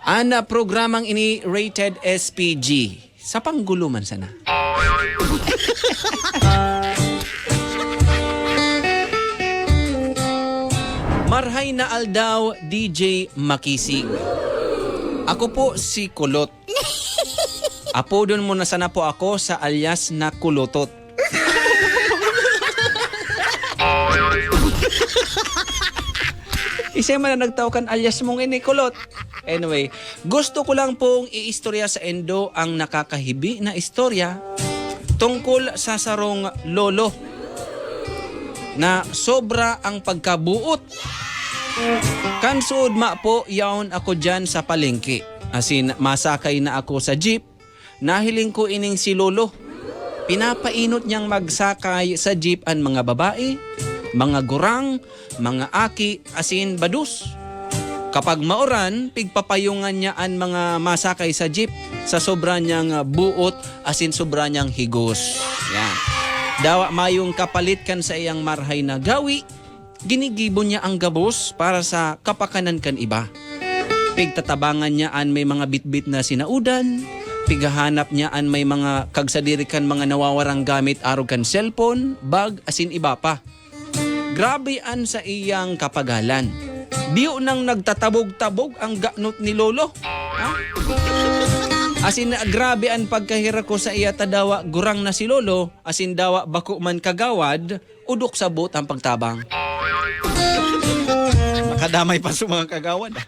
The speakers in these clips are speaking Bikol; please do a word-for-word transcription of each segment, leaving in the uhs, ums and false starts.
An, ah, programang ini rated S P G. Sa panggulo man sana. Marhay na aldaw, D J Makisig. Ako po si Kulot. Apodon mo na sana po ako sa alias na Kulutot. Isay man ang nagtao kan alias mong ini, Kulot. Anyway, gusto ko lang pong iistorya saindo ang nakakahibi na istorya tungkol sa sarong lolo na sobra ang pagkabuot. Kan suod ma po, yaon ako diyan sa palengke. Asin, masakay na ako sa jeep, nahiling ko ining si lolo. Pinapainot niyang magsakay sa jeep an mga babae, mga gurang, mga aki, asin bados. Kapag mauran, pigpapayungan niya an mga masakay sa jeep sa sobra niyang, ah, buot asin sobra niyang higos. Yan. Dawa mayong kapalit kan saiyang marhay na gawi, ginigibo niya an gabos para sa kapakanan kan iba. Pigtatabangan niya an may mga bitbit na sinaodan, pighahanap niya an may mga kagsadiri kan mga nawawarang gamit arog kan cellphone, bag, asin iba pa. Grabe an saiyang kapagalan. Biyo nang nagtatabog-tabog an ganot ni Lolo. Ha? Asin grabe an pagkahirak ko saiya ta dawa gurang na si Lolo, asin dawa bako man kagawad, odok sa boot an pagtabang. Makadamay pa sa mga kagawad, ah.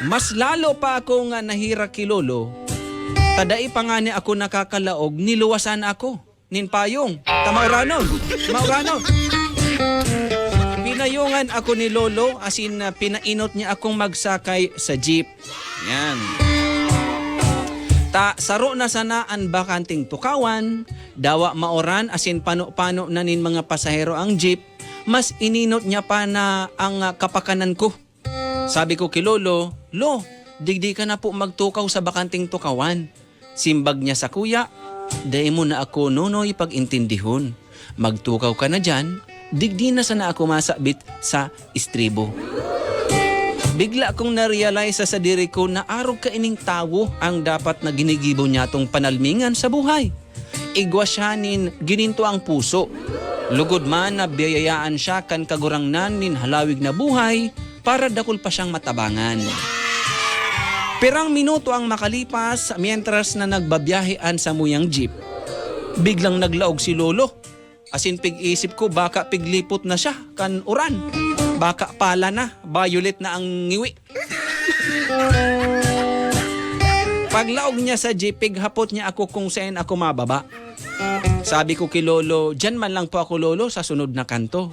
Mas lalo pa akong nahirak ki Lolo, ta dai pa ngani ako nakakalaog, niluwasan ako nin payong. Ta mauranon, mauranon. Pinayungan ako ni Lolo, asin, ah, pinainot niya akong magsakay sa jeep. Yan. Ta saro na sana an bakanteng tukawan, dawa mauran asin pano-pano na nin mga pasahero ang jeep, mas ininot niya pa na ang, ah, kapakanan ko. Sabi ko ki Lolo, "Lo, digdi ka na po magtukaw sa bakanteng tukawan." Simbag niya sakuya, "Dai mo na ako, Nonoy, pag-intindihon. Magtukaw ka na diyan, digdi na sana ako masabit sa estribo." Bigla kong na-realize sa sadiri ko na arog kaining tawo ang dapat na ginigibo niyatong panalmingan sa buhay. Igwa siya nin gininto ang puso. Lugod man na biyayayaan siya kan Kagurangnan nin halawig na buhay para dakul pa siyang matabangan. Pirang minuto ang makalipas, mientras na nagbabiyahe an samuyang jeep, biglang naglaog si Lolo. Asin pig-isip ko, baka piglipot na siya kan uran. Baka pala na, violet na ang ngiwi. Paglaog niya sa jeep, pighapot niya ako kung saen ako mababa. Sabi ko ki Lolo, "Diyan man lang po ako, Lolo, sa sunod na kanto."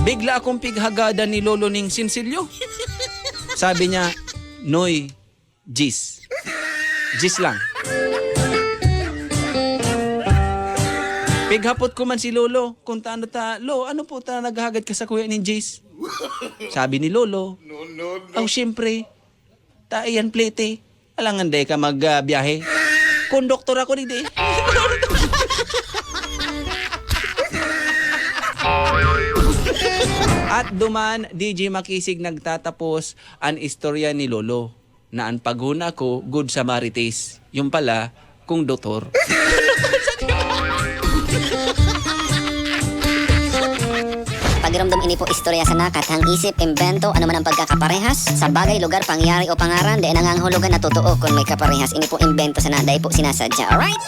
Bigla akong pighagadan ni Lolo ning sinsilyo. Sabi niya, "Noy, jis. Jis lang." Pighapot ko man si Lolo, kung taano ta, "Lo, ano po ta naghahagad ka sa kuya ning jis?" Sabi ni Lolo, "Aw, siyempre, ta iyan plete. Alangan dai ka mag, ah, biyahe. Konduktor ako digdi." At duman, D J Makisig, nagtatapos an istorya ni Lolo na an paghona ko, Good Samarites. Yung pala, kung doktor. Pagiromdom, ini po istorya sana, kathang isip, imbento, ano man ang pagkakaparehas sa bagay, lugar, pangyayari o pangaran, dai nangangahulugan na totoo kun may kaparehas. Ini po imbento sana, dai po sinasadya. Alright?